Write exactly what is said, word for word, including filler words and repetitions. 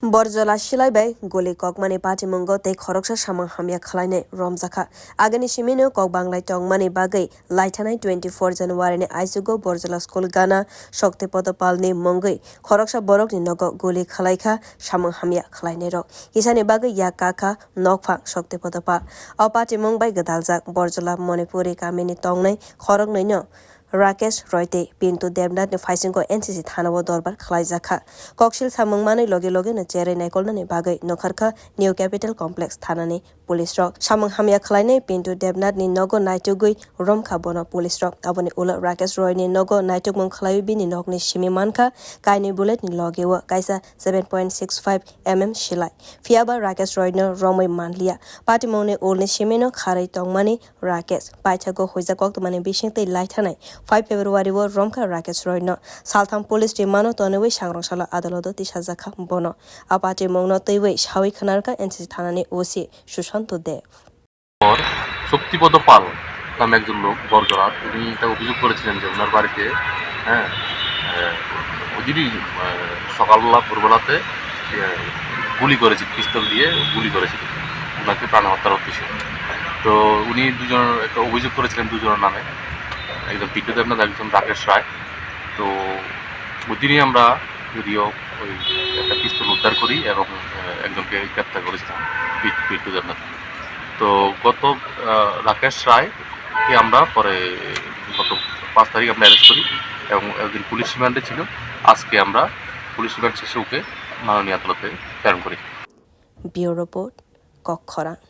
Borjola silai bai guli kokmani patimungo tei khoroksa samung hamya khwlainai romjakha. Agini simino kok banglai tongmani bagwi laithanai twenty four January ni aisugo Borjola school gana Shakti Podopal ni mungwi khoroksa borokni nogo guli khwlaikha samung hamya khwlainairok. Kisani bagwi yak kakha nokphang Shakti Podopal. O patimung bai gwdaljak Borjola Manipuri kamini tongnai khoroknwino Rakesh Roy tei Pintu Debnath ni phaisingo N C C thana o dorbar khwlaijakha. Koksil samung manwi loge loge no cherwi naikolnani bagwi nokharkha New Capital Complex thana ni police rok. Samung hamya khwlainai Pintu Debnath ni nogo naitugwi romkha bono police rok. Aboni ulo Rakesh Roy ni nogo naitukmung khwlaiwi bini nokni simi mankha kainwi bullet ni loge o kaisa seven point six five M M silai. Phiyaba Rakesh Roy no romwi manliya. Patimung ni ulni simi no kharwi tongmani Rakesh. Paithago huijak koktwmani bising tei laithanai five February o romkha Rakesh Roy no. Saltham police remand o tonwi sangrong salo adaloto tisajakha bono. A patimung no twiwi sawi khwnarkha N C C thana ni O C Sushanto Dev. পর শক্তিপদ পাল নামে একজন লোক বরজলার, উনি একটা অভিযোগ করেছিলেন যে ওনার বাড়িতে, হ্যাঁ, আহ, ওই দিনই, আহ, সকালবেলা ভোরবেলাতে, আহ, গুলি করেছে, পিস্তল দিয়ে গুলি করেছিল ওনাকে প্রাণ হত্যার উদ্দেশ্যে। তো উনি দুজন একটা অভিযোগ করেছিলেন দুজনের নামে, একজন পিন্টু দেবনাথ, একজন রাকেশ রায়। তো ওই দিনই আমরা যদিও ওই একটা পিস্তল উদ্ধার করি এবং, আহ, একজনকে গ্রেপ্তার করেছিলাম, পি-, পিন্টু দেবনাথ। তো গত, আহ, রাকেশ রায়কে আমরা পরে গত পাঁচ তারিখ আমরা অ্যারেস্ট করি এবং একদিন পুলিশ রিমান্ডে ছিল। আজকে আমরা পুলিশ রিমান্ড শেষে ওকে মাননীয় আদালতে প্রেরণ করি। Bureau Report, Kokkhorang.